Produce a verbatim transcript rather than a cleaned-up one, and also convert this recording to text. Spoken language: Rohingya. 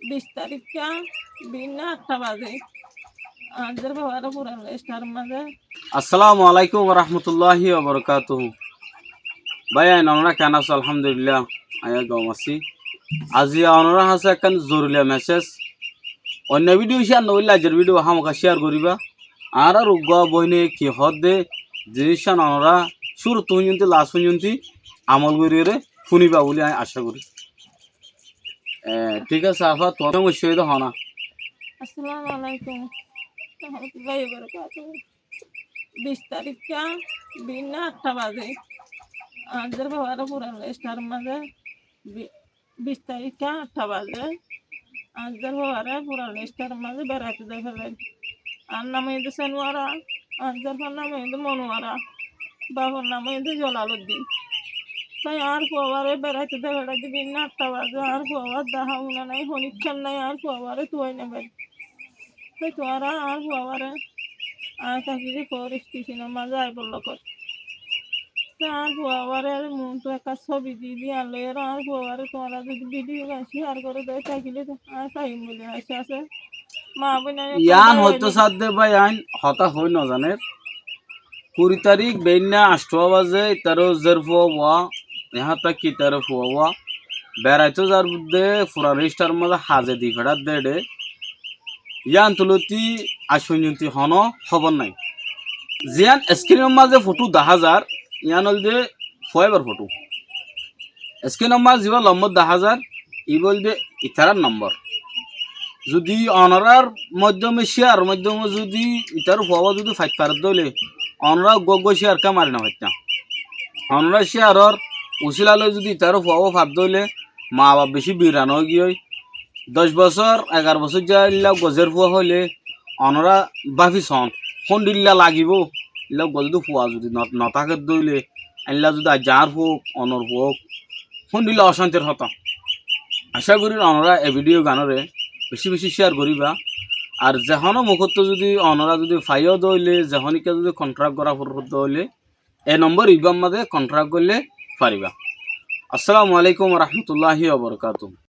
Bic taríkka biínna añçta bazé. Añár fuaré furan listar mazé. Assalamu alaikum warahmatulláhi wabarakátuhu. Báiyain, onora keén asó? Alhamdulillah, aññí gom así. Aziya onorár hañsé ekkán zoruriya mesej. Oinno bídiyo cíyar nogoillé aijjar bídiyo hámaká cíyar goríba. Añárár uggúa boine ki hoódde, ziníccán onorá cúruttu fúinjonti, las fúinjonti amol goríyoré fúniba bóli aññí acá gorí. E, thík asé, afá, tuáñr hoóna. Assalamu alaikum warahmatullahi wabarakatuhu. Bic taríkka biínna añçta bazé. Añár fuaré furan listar mazé. Bi-, bic taríkka añçta bazé. Añár fuaré furan listar mazé beraité zai félaiyé. Añár nam óilde Sanuwara, añár fuar nam óilde Monuwara, bafor nam óilde Zolaluddin. Tói añár fuawaré beraité zai félaiyé biínna añçta bazé. Añár fuawar dahá una nái, honíkkán nái, añár fuawaré tuwai no fari. Tói tuáñra añár fuawaré, aññí tákile foóris ticinor mazé aibólla hoór. Tói añár fuawaré ar muúntu ekkán sóbi di di, añár loiyóre añár fuawaré tuáñra zodi bídiyo gán cíyar goré dé tákile aññí faiyum bóli acá asé. Maa bóin aññí yián hoitó saádde báiyain, hotá hoói nozanér. Kuri tarík beínna añçtuwa bazé, itaró zérfua uwa, ehá táki itaró fua uwa, beraitó zar dé furan listar mazé haze di feçádde eçé. Yián tulóti aijjó foijjonto honó hóbor nái. Ziyán eskrinor mazé fotó dahá zar, yián óilde fuaibar fotó. Eskrinor mazé zibá lombor dahá zar, ibá óilde itarár nombor. Zodi onorár maiddóme, cíyaror maiddóme zodi itarár fuawá zodi faic faredde óile, onorá uggúa uggúa cíyar ká mari no faittá. Onorá cíyaror usíla loi zodi itarár fuawá faredde óile, maa baf bicí biran óigiyoi. Doc bosór, egaró bosóijja éilla uggúa zérfua óile, onorá báfi soón, hondilla lagibóu, éilla uggúa zodi fua zodi no, no tákedde óile, éilla zodi aijja añár fua óuk, onor fua óuk, hondilla ocántir hotá. Acá gorír onorá e bídiyo ganoré bicí bicí cíyar goríba. Ar zehonó mukóttu zodi onorá zodi faiyó dé óile, zehónikka zodi kontrak gorá foredde óile, e nombor ibár mazé kontrak goillé faribá. Assalamu alaikum warahmatulláhi wabarakátuhu.